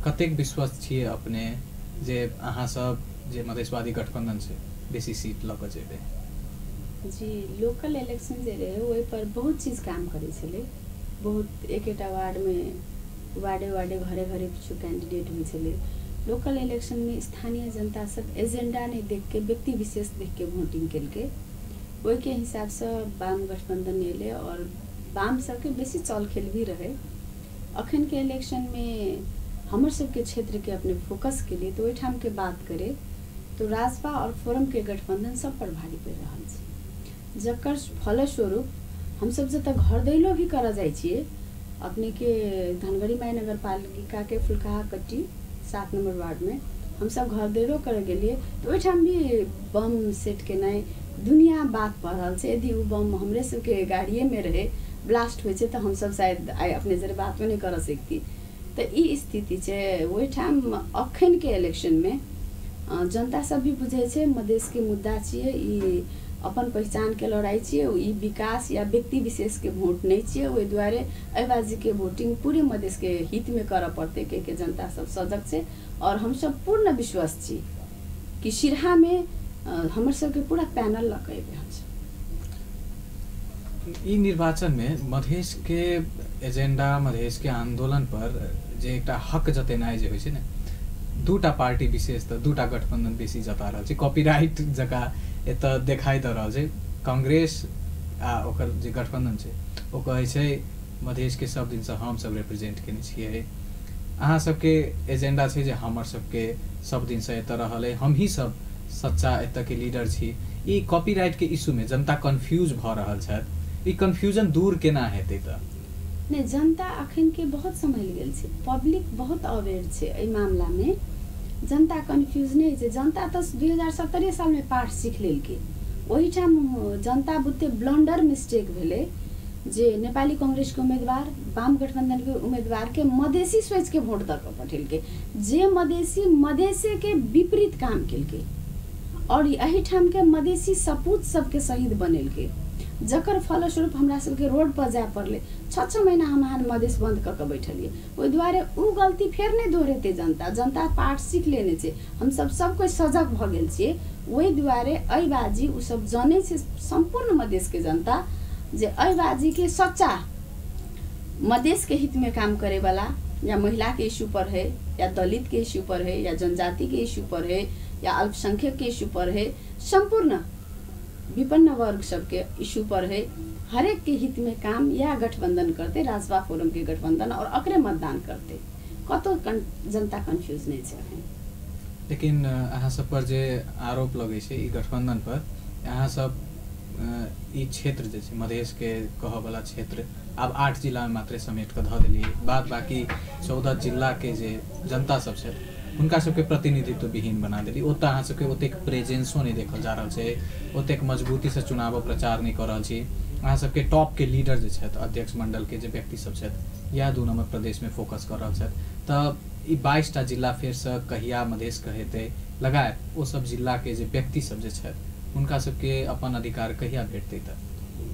कतेक विश्वस्त छियै अपने जे अहाँ सब जे मधेशवादी गठबंधन छै बेसी सीट लऽ कऽ जेबै? जी, लोकल इलेक्शन जे रहै ओहि पर बहुत चीज काम करै छलै, बहुत एक एकटा वार्डमे वार्डे वार्डे घरे घरे किछु कैंडिडेट होइ छलै। लोकल इलेक्शनमे स्थानीय जनता सब एजेंडा नहि देख के व्यक्ति विशेष देख के वोटिंग केलकै, ओहिके हिसाबसँ वाम गठबंधन एलै और वाम सबके बेसी चल खेल भी रहै। अखनके इलेक्शनमे हमर सबके क्षेत्रके अपने फोकस केलिए तऽ ओहिठामके बात करे तो राजपा और फोरमके गठबंधन सब पर भारी पड़ि रहल छै, जकर फलस्वरूप हमसब जतऽ घर दैलो भी करऽ जाइ छियै, अपनेके धनगढ़ी माई नगरपालिकाके फुलकाहा कट्टी 7 नंबर वार्डमे हमसब घर दैलो करऽ गेलियै तऽ ओहिठाम भी बम सेट केनाइ दुनिया बात भऽ रहल छै। यदि ओ बम हमरे सबके गाड़िएमे रहै, ब्लास्ट होइ छै तऽ हमसब शायद आइ अपने जरे बातो नहि करऽ सकती। तऽ ई स्थिति छै ओहिठाम। अखनके इलेक्शनमे जनता सब भी बुझै छै मधेशके मुद्दा छियै, ई अपन पहिचानके लड़ाइ छियै, ई विकास या व्यक्ति विशेषके वोट नहि छियै। ओहि दुआरे एहि बाजीके वोटिंग पूरे मधेशके हितमे करऽ पड़तै, कियाकि जनता सब सजग छै और हमसब पूर्ण विश्वस्त छी कि सिरहामे हमर सबके पूरा पैनल लऽ कऽ एबै हमसब। ई निर्वाचन में मधेश के एजेंडा, मधेश के आंदोलन पर जे एकटा हक जतेनाइ जे होइ छै ने, दूटा पार्टी विशेष तऽ दूटा गठबंधन बेसी जता रहल छै, कॉपीराइट जकाँ एतऽ देखाइ दऽ रहल छै। कांग्रेस आ ओकर जे गठबंधन छै ओ कहै छै मधेश के सब दिनसँ हमसब रिप्रेजेंट केने छियै, अहाँ सबके एजेंडा छै जे हमर सबके सब दिनसँ एतऽ रहल अइ, हमही सब सच्चा एतऽ के लीडर छी। ई कॉपीराइट के इशू में जनता कन्फ्यूज भऽ रहल छथि, ई कन्फ्यूजन दूर केना हेतै? तऽ नहि, जनता अखन के बहुत सम्हलि गेल छै, पब्लिक बहुत अवेयर छै एहि मामलामे, जनता कन्फ्यूज नहि छै। जनता तऽ 2017 सालमे पाठ सीख लेलकै, ओहिठाम जनता बुते ब्लंडर मिस्टेक भेलै जे नेपाली कांग्रेसके उम्मीदवार वाम गठबंधनके उम्मीदवारके मधेसी सोचिके वोट दऽ कऽ पठेलकै, जे मधेसी मधेसेके विपरीत काम केलकै और एहिठामके मधेसी सपूत सबके शहीद बनेलकै। जकर फलस्वरूप हमरा सबके रोड पर जाय पड़लै। 6-6 महीना हम अहाँ मधेश बंद कऽ के बैठलियै। ओहि दुआरे ओ गलती फेर नहि दोहरेतै जनता। जनता पाठ सीख लेने छै, हमसब सब कोइ सजग भऽ गेल छियै। ओहि दुआरे एहि बाजी ओ सब जनै छै सम्पूर्ण मधेशके जनता जे एहि बाजीके सच्चा मधेशके हितमे काम करैवला या महिलाके इश्यू पर है या दलित के इश्यू पर है या जनजाति के इश्यू पर है या अल्पसंख्यक के इश्यू पर है, सम्पूर्ण विपन्न वर्ग सबके इश्यू पर है, हरेक के हित में काम या गठबंधन करते, राजपा फोरम के गठबंधन और अकरे मतदान करते। कतौ जनता कंफ्यूज नहीं छै अखन। लेकिन अहाँ सब पर जे आरोप लगै छै ई गठबंधन पर, अहाँ सब ई क्षेत्र जे छै मधेश के कहऽ वाला क्षेत्र आब 8 जिला में मात्रे समेट कऽ धऽ देलियै, बाद बाकी 14 जिला के जे जनता सब छै हुनका सबके प्रतिनिधित्व विहीन बना देली। ओतऽ अहाँ सबके ओतेक प्रेजेंसो नहि देखल जा रहल छै, ओतेक मजबूती से चुनाव प्रचार नहि कऽ रहल छी। अहाँ सबके टॉप के लीडर जे छथि, अध्यक्ष मंडल के जे व्यक्ति सब छथि, इएह 2 नंबर प्रदेश में फोकस कऽ रहल छथि। तऽ ई 22टा जिला फेरसँ कहिया मधेश कहेतै लगायत ओ सब जिला के जे व्यक्ति सब जे छथि हुनका सबके अपन अधिकार कहिया भेटतै? तऽ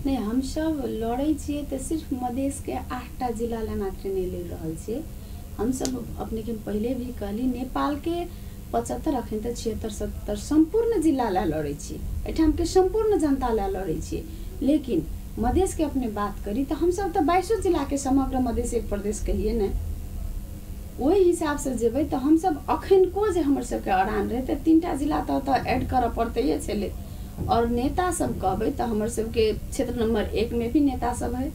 नहि, हमसब लड़ै छियै तऽ सिर्फ मधेशके 8टा जिला लए मात्र नहि लड़ि रहल छियै। हमसब अपने के पहले भी कहली नेपालके 75 अखन तऽ 76-77 सम्पूर्ण जिला लए लड़ै छियै, एहिठामके सम्पूर्ण जनता लए लड़ै छियै। लेकिन मधेशके अपने बात करी तऽ हमसब तऽ 22 जिलाके समग्र मधेश एक प्रदेश कहिए ने, ओहि हिसाबसँ जेबै तऽ हमसब अखनको जे हमर सबके अड़ान रहै तऽ 3टा जिला तऽ ओतऽ एड करऽ पड़तैये छलै। और नेता सब कहबै तऽ हमर सबके क्षेत्र नंबर 1 में भी नेता सब है,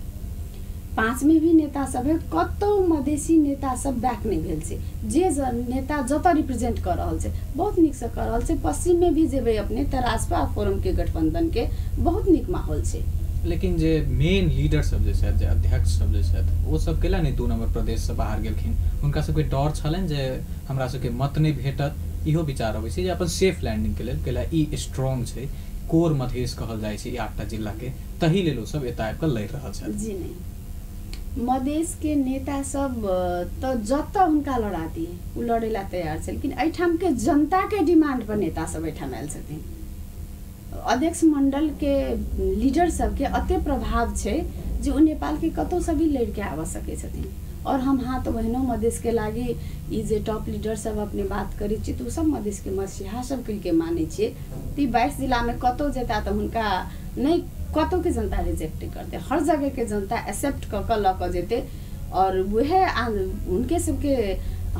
5 में भी नेता सब है, कतौ मधेसी नेता सब बैक नहीं भेल छै। जे नेता जतऽ रिप्रेजेंट कऽ रहल छै बहुत नीकसँ कऽ रहल छै। पश्चिम में भी जेबै अपने तऽ राजपा फोरम के गठबंधन के बहुत नीक माहौल छै। लेकिन जे मेन लीडर सब जे छथि, जे अध्यक्ष सब जे छथि, ओ सब केला नहि 2 नंबर प्रदेशसँ बाहर गेलखिन? हुनका सबके डर छलनि जे हमरा सबके मत नहि भेटत, इहो विचार अबै छै जे अपन सेफ लैंडिंग के लेल केला ई स्ट्रॉन्ग छै, कोर मधेश कहल जाइ छै ई 8टा जिला के, तही लेल ओ सब एतऽ आबि कऽ लड़ि रहल छथि। जी नहीं, मधेश के नेता सब तऽ जतऽ हुनका लड़ा दिए ओ लड़ै ला तैयार छै, लेकिन एहिठाम के जनता के डिमांड पर नेता सब एहिठाम आयल छथिन। अध्यक्ष मंडल के लीडर सबके अते प्रभाव छै जे ओ नेपाल के कतौ से भी लड़ि के आबि सकै छथिन। और हम हाँ तो ओहिनो मधेश के लागि ई जे टॉप लीडर सब अपने बात करै छी तऽ ओ सब मधेश के मसीहा सब कहि के मानै छियै। तऽ 22 जिला में कतौ जेता तऽ हुनका नहि कतौ के जनता रिजेक्ट करतै, हर जगह के जनता एक्सेप्ट कऽ कऽ लऽ कऽ जेतै। और वएह उनके सबके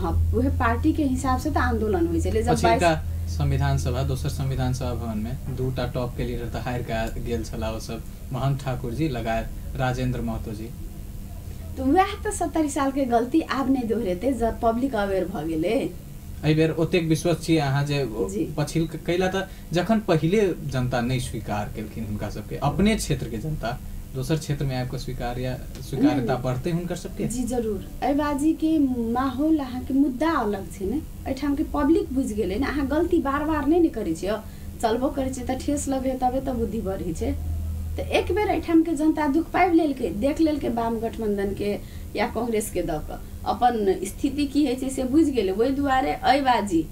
हाँ वएह पार्टी के हिसाब से तऽ आंदोलन होइ छलै। जब पछिलका संविधान सभा, दोसर संविधान सभा भवन में 2टा टॉप के लीडर तऽ हारि के गेल छलाह, ओ सब महंत ठाकुर जी लगायत राजेंद्र महतो जी। तऽ वएह तऽ 70 साल के गलती आब नहि दोहरेतै जब पब्लिक अवेयर भऽ गेलै। एहि बेर ओतेक विश्वस्त छी अहाँ जे पछिल कैला तऽ जखन पहिले जनता नहि स्वीकार केलखिन हुनका सबके, अपने क्षेत्र के जनता दोसर क्षेत्र में आबि कऽ स्वीकार या स्वीकार्यता बढ़तै हुनकर सबके? जी जरूर। एहि बाजी के माहौल अहाँके मुद्दा अलग छै ने, एहिठाम के पब्लिक बुझि गेलै ने। अहाँ गलती बार बार नहि ने करै छियै, चलबो करै छियै तऽ ठेस लगे तबे तऽ बुद्धि बढ़ै छै। तऽ एक बेर एहिठाम के जनता दुख पाबि लेलकै, देख लेलकै वाम गठबंधन के या कांग्रेस के दऽ कऽ अपन स्थिति की होइ छै से बुझि गेलै। ओहि दुआरे एहि बाजी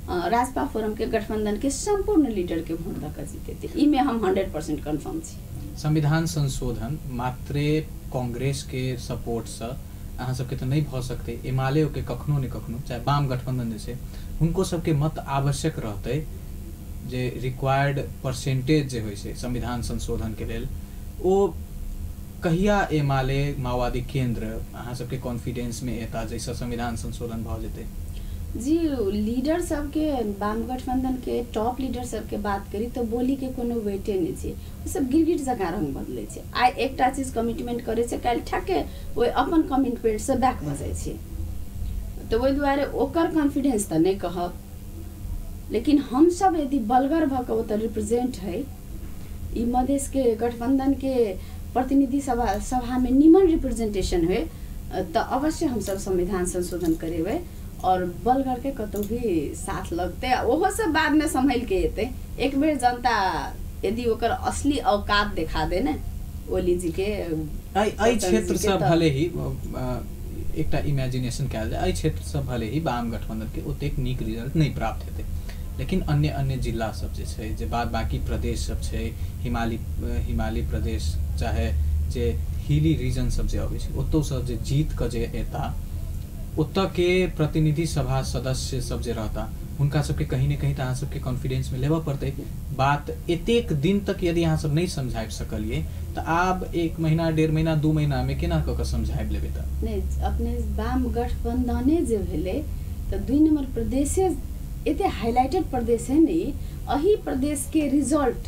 राजपा फोरम के गठबंधन के सम्पूर्ण लीडर के वोट दऽ कऽ जीतेतै, ई में हम 100% कन्फर्म छी। संविधान संशोधन मात्रे कांग्रेस के सपोर्टसँ अहाँ सबके तऽ नहि भऽ सकतै, एमाले के कखनो ने कखनो चाहे वाम गठबंधन जे छै हुनको सबके मत आवश्यक रहतै, जे रिक्वायर्ड परसेंटेज जे होइ छै संविधान संशोधन के लेल, ओ कहिया एमाले माओवादी केंद्र अहाँ सबके कॉन्फिडेंस में एता जैसे संविधान संशोधन भऽ जेतै? जी लीडर सबके, वाम गठबंधन के टॉप लीडर सबके बात करी तऽ बोली के कोनो वेटे नहि छै, ओ सब गिरगिट जकाँ रंग बदलै छै। आइ एकटा चीज कमिटमेंट करै छै, काल्हि ठके ओहि अपन कमिटमेंटसँ बैक भऽ जाइ छै। तऽ ओहि दुआरे ओकर कॉन्फिडेंस तऽ नहि कहब, लेकिन हमसब यदि बलगर भऽ कऽ ओतऽ रिप्रेजेंट है, ई मधेश के गठबंधन के प्रतिनिधि सभा सभा में निमन रिप्रेजेंटेशन होइ तऽ अवश्य हमसब संविधान संशोधन करेबै और बलगर के कतौ भी साथ लगतै, ओहो सब बाद में सम्हलि के एतै। एक बेर जनता यदि ओकर असली औकात देखा दे ने ओली जी के, एहि क्षेत्र से भले ही एकटा इमेजिनेशन कयल जाय, एहि क्षेत्र से भले ही वाम गठबंधन के ओतेक नीक रिजल्ट नहि प्राप्त हेतै, लेकिन अन्य अन्य जिला सब जे छै, जे बाद बाकी प्रदेश सब छै, हिमालय प्रदेश चाहे जे हिली रीजन सब जे अबै छै, ओतौसँ जे जीत कऽ जे एता, ओतऽ के प्रतिनिधि सभा सदस्य सब जे रहता, हुनका सबके कहीं ने कहीं तऽ अहाँ सबके कॉन्फिडेंसमे लेबऽ पड़तै बात। एतेक दिन तक यदि अहाँ सब नहि समझाबि सकलियै तऽ आब 1 महीना 1.5 महीना 2 महीनामे केना कऽ कऽ समझाबि लेबै? तऽ नहि, अपने वाम गठबंधने जे भेलै तऽ 2 नंबर प्रदेशे एते हाईलाइटेड प्रदेश है ने, एही प्रदेश के रिजल्ट,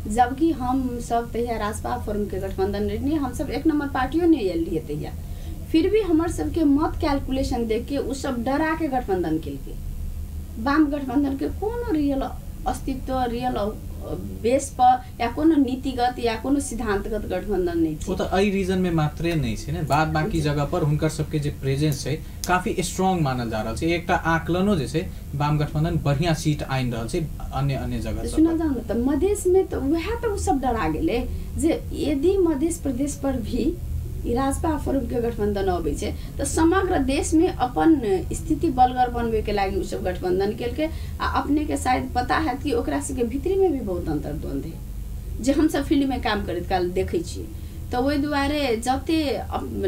जबकि हम सब तहिया राजपा फोरम के गठबंधन रही, हम सब 1 नंबर पार्टियो नहीं आयल रहिए तहिया, फिर भी हमर सबके मत कैलकुलेशन देख के उ सब डरा के गठबंधन केलकै। वाम गठबंधन के कोनो रियल अस्तित्व, रियल बेस पर या कोनो नीतिगत या कोनो सिद्धांतगत गठबंधन नहीं छै। ओ तऽ एहि रीजन में मात्रे नहीं छै ने, बाद बाकी जगह पर हुनकर सबके जे प्रेजेंस छै काफी स्ट्रांग मानल जा रहल छै। एकटा आकलनो जे छै वाम गठबंधन बढ़िया सीट आनि रहल छै अन्य अन्य जगह सब। सुनल जाउ ने, तऽ मधेश में तऽ वएह तऽ ओ सब डरा गेलै जे यदि मधेश प्रदेश पर भी राजपा फोरम के गठबंधन अबै छै तऽ समग्र देश में अपन स्थिति बलगर बनबे के लागि सब गठबंधन केलकै। आ अपने के शायद पता है कि ओकरा सबके भीतरी में भी बहुत अंतर्द्वंद है, जे हमसब फील्ड में काम करैत काल देखै छियै। तऽ ओहि दुआरे जते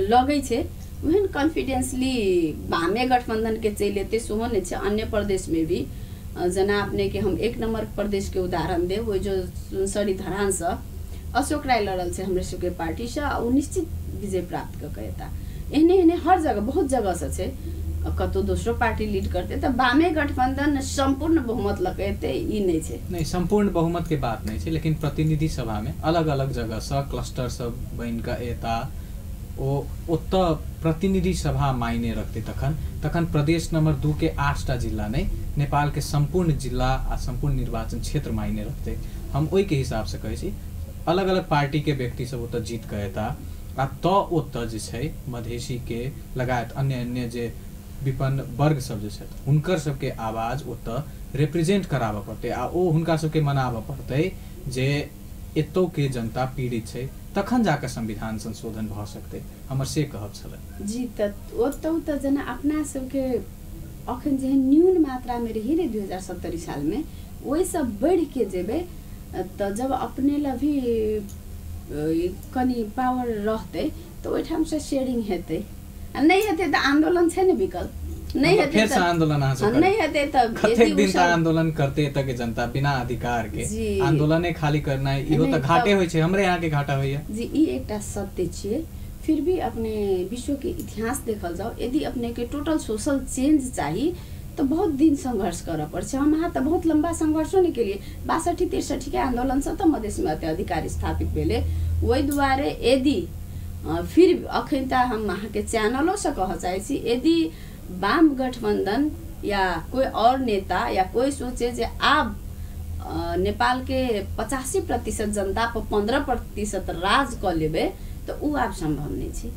लगै छै ओहन कॉन्फिडेंसली वामे गठबंधन के चलि एतै सेहो नहि छै। अन्य प्रदेश में भी जेना अपने के हम 1 नंबर प्रदेश के उदाहरण देब, ओहि जो सुनसरी धरानसँ अशोक राय लड़ल छै हमरे सबके पार्टीसँ, आ ओ निश्चित विजय प्राप्त कऽ के एता। एहने एहने हर जगह बहुत जगहसँ छै, कतौ दोसरो पार्टी लीड करतै तऽ वामे गठबंधन सम्पूर्ण बहुमत लऽ के एतै ई नहि छै। नहि, सम्पूर्ण बहुमत के बात नहि छै, लेकिन प्रतिनिधि सभामे अलग अलग जगहसँ क्लस्टर सब बनि कऽ एता, ओ ओतऽ प्रतिनिधि सभा मायने रखतै। तखन तखन प्रदेश नंबर 2 के 8टा जिला नहि, नेपाल के सम्पूर्ण जिला आ सम्पूर्ण निर्वाचन क्षेत्र मायने रखतै। हम ओहिके हिसाबसँ कहै छी अलग अलग पार्टी के व्यक्ति सब ओतऽ जीत कऽ एता, आ तऽ ओतऽ जे छै मधेशी के लगायत अन्य अन्य जे विपन्न वर्ग सब जे छथि हुनकर सबके आवाज ओतऽ रिप्रेजेंट कराबऽ पड़तै, आ ओ हुनका सबके मनाबऽ पड़तै जे एतौ के जनता पीड़ित छै, तखन जाकऽ संविधान संशोधन भऽ सकतै। हमर से कहब छलै जी। तऽ ओतौ तऽ जेना अपना सबके अखन जेहन न्यून मात्रामे रही ने 2070 सालमे, ओहिसँ बढ़िके जेबै तऽ जब अपने लए भी कनि पावर रहतै तऽ ओहिठामसँ शेयरिंग हेतै, आ नहि हेतै तऽ आन्दोलन छै ने विकल्प। नहि हेतै फेर से आंदोलन अहाँ सब नहि हेतै तऽ कतेक दिन तक आंदोलन करते एतऽ के जनता बिना अधिकार के? आंदोलने खाली करनाइ इहो तऽ घाटे होइ छै, हमरे यहाँ के घाटा होइया जी। ई एकटा सत्य छियै। फिर भी अपने विश्व के इतिहास देखल जाओ, यदि अपने के टोटल सोशल चेंज चाही तो बहुत दिन संघर्ष करऽ पड़ै छै। हम अहाँ तऽ बहुत लम्बा संघर्षो नहि केलियै, 62-63 के आन्दोलनसँ तऽ मधेशमे एते अधिकार स्थापित भेलै। ओहि दुआरे यदि फिर अखन तऽ हम अहाँके चैनलोसँ कहऽ चाहै छी, यदि वाम गठबंधन या कोई और नेता या कोई सोचे जे आब नेपाल के 85% जनता पर 15% राज कऽ लेबै, तऽ ओ आब सम्भव नहि छै।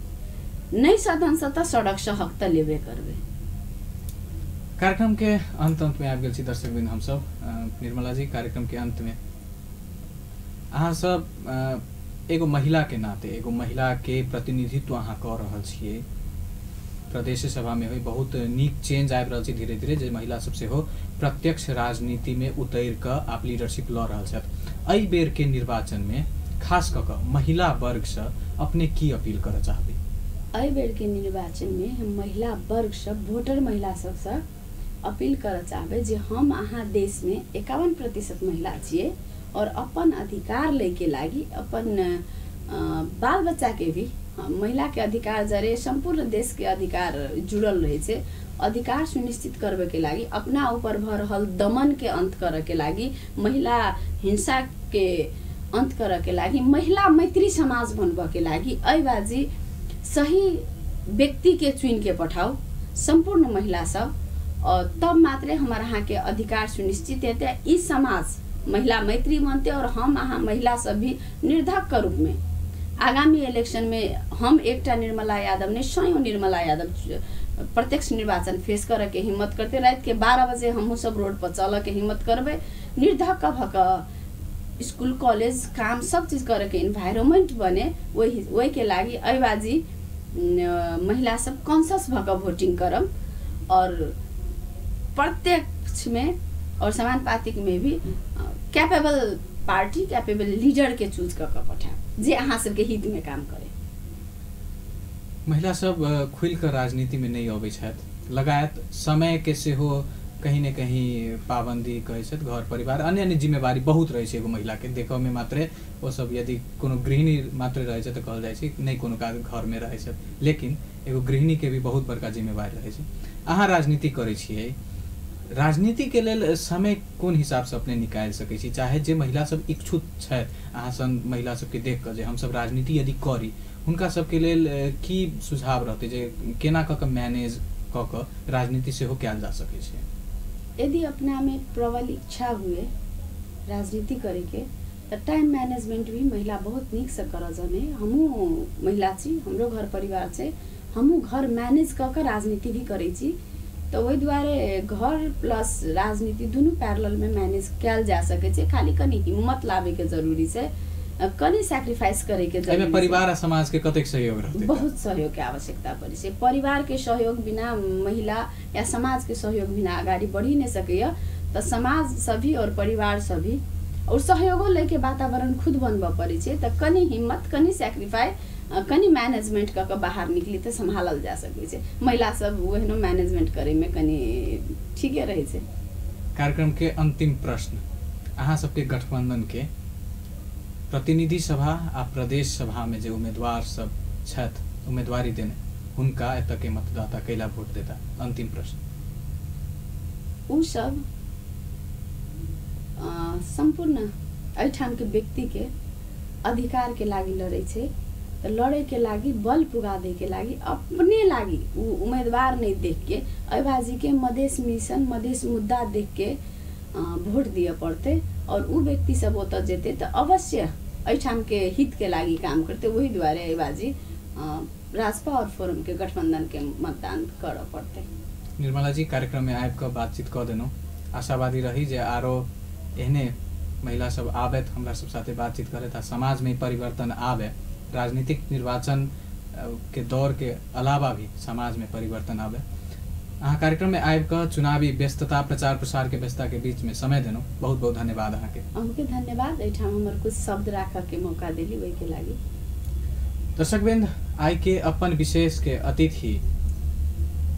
नहि सदनसँ तऽ सड़कसँ हक तऽ लेबे करबै। कार्यक्रम के अंत अंत में आबि गेल छी दर्शकवृंद हमसब। निर्मला जी, कार्यक्रम के अंत में अहाँ सब एगो महिला के नाते, एगो महिला के प्रतिनिधित्व अहाँ कऽ रहल छियै प्रदेश सभा में, होइ बहुत नीक चेंज आबि रहल छै धीरे धीरे, जे महिला सब सेहो प्रत्यक्ष राजनीति में उतरि कऽ आप लीडरशिप लऽ रहल छथि। एहि बेर के निर्वाचन में खास कऽ कऽ महिला वर्गसँ अपने की अपील करऽ चाहबै? एहि बेर के निर्वाचन में हम महिला वर्गसँ, वोटर महिला सबसँ अपील करऽ चाहबै जे हम अहाँ देशमे 51% महिला छियै और अपन अधिकार लैके लागि अपन बाल बच्चाके भी, महिलाके अधिकार जरे सम्पूर्ण देशके अधिकार जुड़ल रहै छै, अधिकार सुनिश्चित करबैके लागि, अपना ऊपर भऽ रहल दमनके अन्त करऽके लागि, महिला हिंसाके अन्त करऽके लागि, महिला मैत्री समाज बनबऽके लागि एहि बाजी सही व्यक्तिके चुनिके पठाउ सम्पूर्ण महिला सब, और तब मात्रे हमर अहाँके अधिकार सुनिश्चित हेतै। ई समाज महिला मैत्री बनतै और हम अहाँ महिला सब भी निर्धक्क के रूप में आगामी इलेक्शन में हम एकटा निर्मला यादव नहीं, सयौं निर्मला यादव प्रत्यक्ष निर्वाचन फेस करऽ के हिम्मत करते। रात के 12 बजे हमहूँ सब रोड पर चलऽ के हिम्मत करबै, निर्धक्क भऽ कऽ स्कूल कॉलेज काम सब चीज करऽ के इन्वायरमेंट बने, ओहि के लागि एहि बाजी महिला सब कॉन्शियस भऽ कऽ वोटिंग करब और प्रत्यक्ष में और समानुपातिक में भी कैपेबल पार्टी, कैपेबल लीडर के चूज कऽ कऽ पठायब जे अहाँ सबके हित में काम करे। महिला सब खुलि कऽ राजनीति में नहि अबै छथि, लगायत समय के सेहो कहीं ने कहीं पाबंदी कहै छथि, घर परिवार अन्य अन्य जिम्मेवारी बहुत रहै छै एगो महिला के। देखऽ में मात्रे ओ सब यदि कोनो गृहिणी मात्रे रहै छै तऽ कहल जाइ छै नहि कोनो काज घर में रहै छथि, लेकिन एगो गृहिणी के भी बहुत बड़का जिम्मेवारी रहै छै। अहाँ राजनीति करै छियै, राजनीति के लेल समय कोन हिसाब से अपने निकालि सकै छी? चाहे जे महिला सब इच्छुक छथि अहाँ सन महिला सबके देख कऽ जे हमसब राजनीति यदि करी, हुनका सबके लेल की सुझाव रहतै जे केना कऽ कऽ मैनेज कऽ कऽ राजनीति सेहो कयल जा सकै छै? यदि अपना में प्रबल इच्छा हुए राजनीति करैके तऽ टाइम मैनेजमेंट भी महिला बहुत नीक से करऽ जाने। हमहूँ महिला छी, हमरो घर परिवार छै, हमहूँ घर मैनेज कऽ कऽ राजनीति भी करै छी, तऽ ओहि दुआरे घर प्लस राजनीति दुनू पैरेलल में मैनेज कयल जा सकै छै। खाली कनि हिम्मत लाबैके जरूरी छै, कनि सैक्रिफाइस करैके एहिमे जरूरी छै। परिवार आ समाज के कतेक सहयोग रहतै? बहुत सहयोग के आवश्यकता पड़ै छै। परिवार के सहयोग बिना महिला या समाज के सहयोग बिना अगाडि बढ़ि नहि सकैया, तऽ समाज से भी और परिवार से भी और सहयोगो लैके वातावरण खुद बनबऽ पड़ै छै। तऽ कनि हिम्मत, कनि सैक्रिफाइस, कनि मैनेजमेंट कऽ कऽ बाहर निकली तऽ सम्हालल जा सकै छै। महिला सब ओहनो मैनेजमेंट करैमे कनि ठीके रहै छै। कार्यक्रम के अंतिम प्रश्न, अहाँ सबके गठबंधन के प्रतिनिधि सभा आ प्रदेश सभा में जे उम्मीदवार सब छथि उम्मीदवारी देने, हुनका एतऽ के मतदाता कैला वोट देता? अंतिम प्रश्न। उ सब सम्पूर्ण एहिठाम के व्यक्ति के अधिकार के लागि लड़ै छै, तऽ लड़ै के लागि, बल पुगा दै के लागि, अपने लागि उ उम्मीदवार नहीं देख के अहिबाजी के मधेश मिशन, मधेश मुद्दा देख के वोट दिअ पड़तै और उ व्यक्ति सब ओतऽ जेतै तऽ अवश्य एहिठाम के हित के लागि काम करतै। ओहि दुआरे अहिबाजी राजपा और फोरम के गठबंधन के मतदान करऽ पड़तै। निर्मला जी, कार्यक्रम में आबि कऽ बातचीत कऽ देलहुँ। आशावादी रही जे आरो एहने महिला सब आबैत हमरा सब साथे बातचीत करैत आ समाज में परिवर्तन आबे, राजनीतिक निर्वाचन के दौर के अलावा भी समाज में परिवर्तन आबे। अहाँ कार्यक्रम में आबि कऽ चुनावी व्यस्तता, प्रचार प्रसार के व्यस्तता के बीच में समय देलहुँ, बहुत बहुत धन्यवाद अहाँके। अहूँके धन्यवाद, एहिठाम हमर कुछ शब्द राखऽ के मौका देली ओहिके लागि। दर्शकवृंद, आइ के अपन विशेष के अतिथि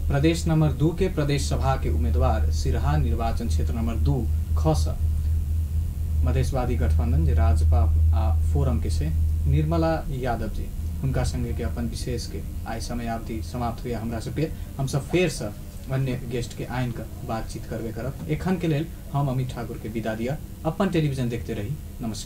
प्रदेश नंबर 2 के प्रदेश सभा के उम्मीदवार सिरहा निर्वाचन क्षेत्र नंबर 2 ख मधेशवादी गठबंधन जे राजपा आ फोरम के से निर्मला यादव जी, हुनका संगे के अपन विशेष के आइ समयावधि समाप्त हुए। हमरा सबके हम सब फेर से अन्य गेस्ट के आनि कऽ बातचीत करबे करब। एखन के लेल हम अमित ठाकुर के विदा दिया। अपन टेलीविजन देखते रही। नमस्कार।